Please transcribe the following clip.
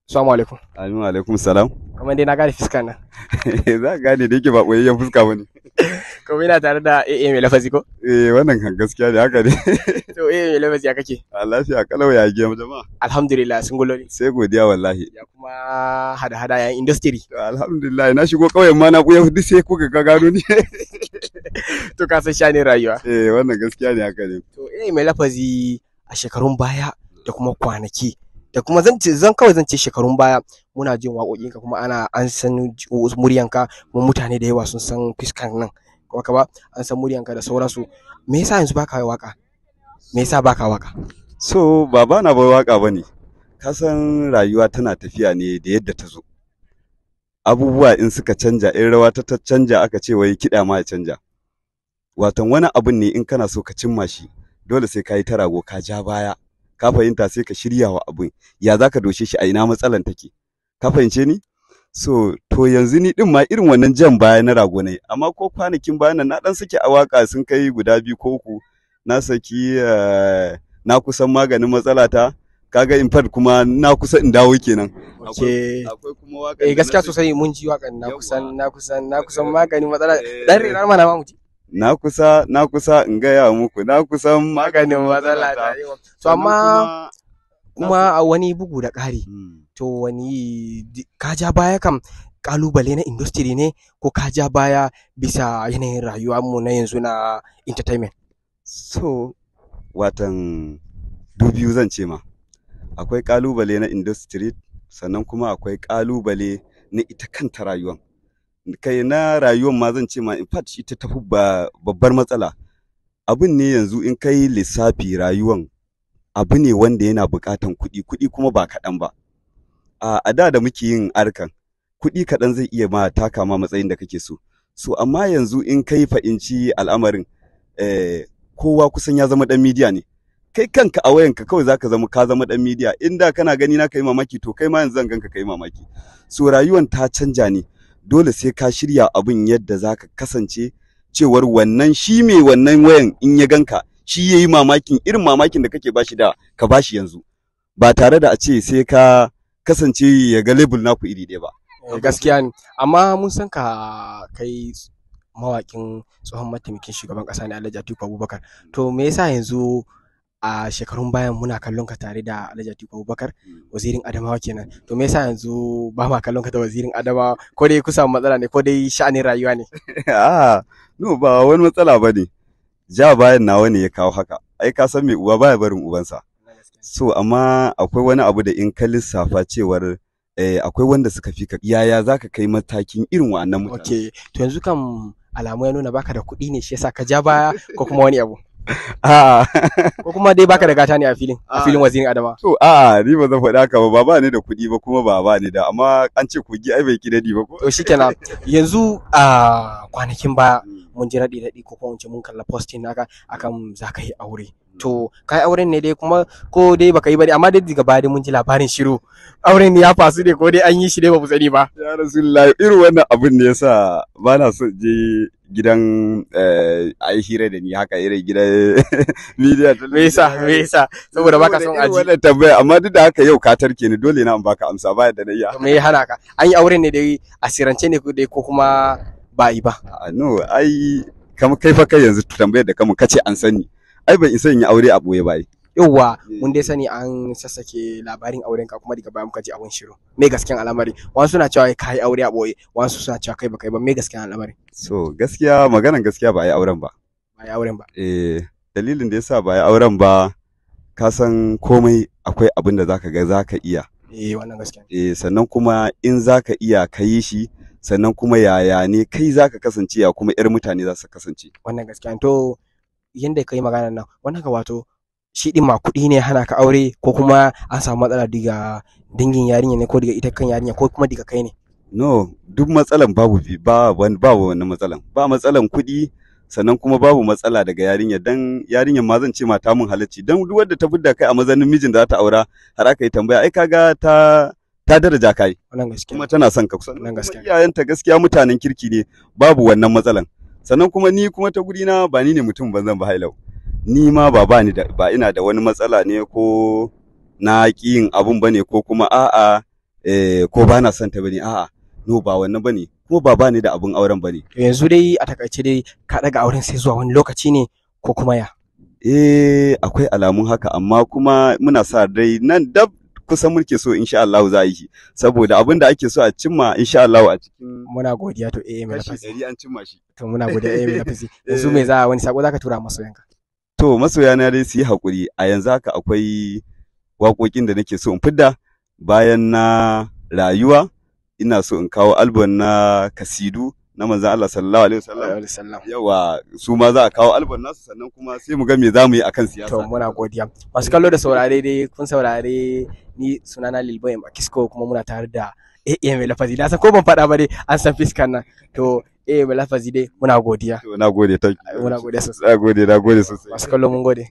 Assalamu alaikum. Amin alaikum salam. Kamar dai na gane fuskar nan. Za ka gane da yake ba ɓoyayyen fuska ba ne. Kuma ina tare da AA mai lafazi ko? Eh, wannan kan gaskiya ne, haka ne. To, AA mai lafazi, ya kake? A lafiya kalau, ya giya jama'a? Alhamdulillah, sun guloli. Sai godiya wallahi. Ya kuma hada-hada yayin industry? To, alhamdulillah, na shigo ƙauyen ma na ɓuya duk sai kuka ga gano ni. To, ka san shanin rayuwa. Eh, wannan gaskiya ne, haka ne. To, AA mai lafazi, a shekarun baya da kuma kwanaki da kuma zan ce zan kawai zan ce shekarun baya muna jin waƙoƙinka, kuma ana an san muryanka, kuma mutane da yawa sun san fiskan nan kuma ka ba an san muryanka da sauransu. Me yasa yanzu baka waka? Me yasa baka waka? So baba na bar waka bane. Ka san rayuwa tana tafiya ne da yadda ta zo. Abubuwa in suka canja, in rawa ta canja, aka ce wai kiɗa ma ya canja. Watan wani abun ne in kana so ka cimma shi, dole sai ka yi ta rago, ka ja baya. Ka fahimta? Sai ka shirya wa abun ya za ka doshe shi, a ina matsalan take. Ka fahimce ni? So to, yanzu ni din ma irin wannan jan baya na rago ne, amma ko kwanakin bayan nan na dan saki a waka sun kai guda biyu ko uku. Na saki na kusan maganin matsala ta, kaga in fact kuma na kusa in dawo kenan. Akwai kuma waka. Eh, gaskiya sosai, mun ji wakan na kusan na kusan na kusan maganin matsala. Dan rera mana ma mu ji. Na kusa, na kusa in gaya muku, na kusan maganin matsala ta. To, amma kuma a wani bugu da ƙari, to wani ka ja baya kam, kalubale na industry ne ko ka ja baya bisa yanayin rayuwa mu na yanzu na entertainment? So watan biyu zan ce ma, akwai kalubale na industry, sannan kuma akwai kalubale na ita kanta rayuwan. Kai, na rayuwan ma zan ce ma in fact ita tafi babbar matsala. Abin ne yanzu in kai lissafi, rayuwan abu ne wanda yana buƙatan kuɗi, kuɗi kuma ba kaɗan ba. A da da muke yin arkan kuɗi kaɗan zai iya ma taka ma matsayin da kake so. So amma yanzu in kai fahimci al'amarin, kowa kusan ya zama ɗan media ne. Kai kanka a wayanka kawai zaka zama, ka zama ɗan media. In da kana gani na kai mamaki, to kai ma yanzu zan ganka kai mamaki. So rayuwan ta canja ne, dole sai ka shirya abin yadda zaka kasance cewar wannan shi mai wannan wayan in ya ganka shi yayi mamakin irin mamakin da kake bashi da ka bashi yanzu, ba tare da a ce sai ka kasance ya ga label naku iri ɗaya ba. Gaskiya ne, amma mun san ka kai mawakin tsohon mataimakin shugaban ƙasa ne, Alhaji Atiku Abubakar. To, me yasa yanzu a shekarun bayan muna kallon ka tare da Alhaji Atiku Abubakar, Wazirin Adamawa kenan, to me yasa yanzu ba ma kallon ka da Wazirin Adamawa? Ko dai ku samu matsala ne, ko dai sha'anin rayuwa ne? Ah, no, ba wani matsala ba ne. Ja bayan nawa ne ya kawo haka. Ai ka san mai uba baya barin ubansa. So amma akwai wani abu da in ka lissafa cewar akwai wanda suka fi ka, yaya za ka kai matakin irin wa'annan mutane? Okay, to yanzu kam alamu ya nuna baka da kuɗi ne shi yasa ka ja baya, ko kuma wani abu? A'a. Ko kuma dai baka da gata ne a filin Wazirin Adama? To, a'a, ni ba zan faɗi haka ba, ba ni da kuɗi ba, kuma ba ni da, amma an ce kogi ai bai kidadi ba ko? To shikenan, yanzu a kwanakin baya mun ji raɗi raɗi, ko kuma mun kalla posting naka akan za ka yi aure. To, ka yi auren ne dai kuma, ko dai baka yi ba dai? Amma dai daga baya dai mun ji labarin shiru. Auren ne ya fasu ne, ko dai an yi shi dai ba mu sani ba? Ya Rasulullahi, irin wannan abin ne yasa ba na so je gidan a yi hira da ni haka, irin gidan media. Me yasa? Me yasa? Saboda baka son aji wannan tambaya, amma duk da haka yau ka tarke ni, dole na in baka amsa ba yadda na iya. Me ya hana ka? An yi auren ne dai a sirance ne dai, ko kuma ba yi ba? No, ai kamar kai fa kai yanzu tambayar da kamun kace an sani, ai ban isa in yi aure a boye ba ai. Yauwa, mun dai sani an sassake labarin auren ka, kuma daga baya muka ji abun shiru. Me gaskiyan al'amari? Wasu suna cewa kai aure a boye, wasu suna cewa kai baka yi ba. Me gaskiyan al'amari? So gaskiya, maganan gaskiya, ba a yi auren ba. Ba yi auren ba? Eh, dalilin da yasa ba a yi auren ba, ka san komai akwai abin da zaka ga zaka iya. Eh, wannan gaskiya. Eh, sannan kuma in zaka iya ka yi shi, sannan kuma yaya ne kai zaka kasance, ya kuma yar mutane za su kasance. Wannan gaskiya. To, yanda kai magana nan, wannan ka wato shi din ma kuɗi ne hana ka aure, ko kuma an samu matsala daga dangin yarinya ne, ko daga ita kan yarinya, ko kuma daga kai ne? No, duk matsalan babu ba babu wannan matsalan. Ba matsalan kuɗi, sannan kuma babu matsala daga yarinya, dan yarinyar ma zan ce ma ta mun halacci, dan duk wanda ta fidda kai a mazanin mijin da za ta aura har aka yi tambaya, ai kaga ta daraja kai. Wannan gaskiya. Kuma tana son ka. Wannan Sannan gaskiya. kuma iyayenta gaskiya mutanen kirki ne, babu wannan matsalan. Sannan kuma ni kuma ta guri na ba ni ne mutum banzan ba, hailau. Ni ma ba ni da ba ina da wani matsala ne ko na ƙi yin abun bane, ko kuma a'a. ko ba na son ta bane, a'a, no, ba wannan bane, kuma ba ni da abun auren bane. To yanzu dai a takaice dai ka daga auren sai zuwa wani lokaci ne ko kuma ya? Eh, akwai alamun haka, amma kuma muna sa dai nan dab kusan muke so insha Allah za a yi shi, saboda abin da ake so a cimma insha Allah a cikin Muna godiya to eh mai kashi lafazi. 100 an cimma shi. To muna godiya eh mai lafazi. Yanzu me za wani sako zaka tura masoyanka? To masoyana dai su yi haƙuri, a yanzu haka akwai waƙoƙin da nake so in fidda bayan na rayuwa, ina so in kawo album na kasidu na manzon Allah sallallahu alaihi wasallam. Sallam. Yawa, su ma za a kawo album nasu, sannan kuma sai mu ga me za mu yi akan siyasa. To muna godiya. Masu kallo da saurare dai kun saurare ni, sunana Lil Boy Akisko, kuma muna tare da AA mai lafazi. Na san ko ban faɗa ba dai an san fiskan nan. To AA mai lafazi dai muna godiya. To na gode, thank you. Muna godiya sosai. Na gode, na gode sosai. Masu kallo mun gode.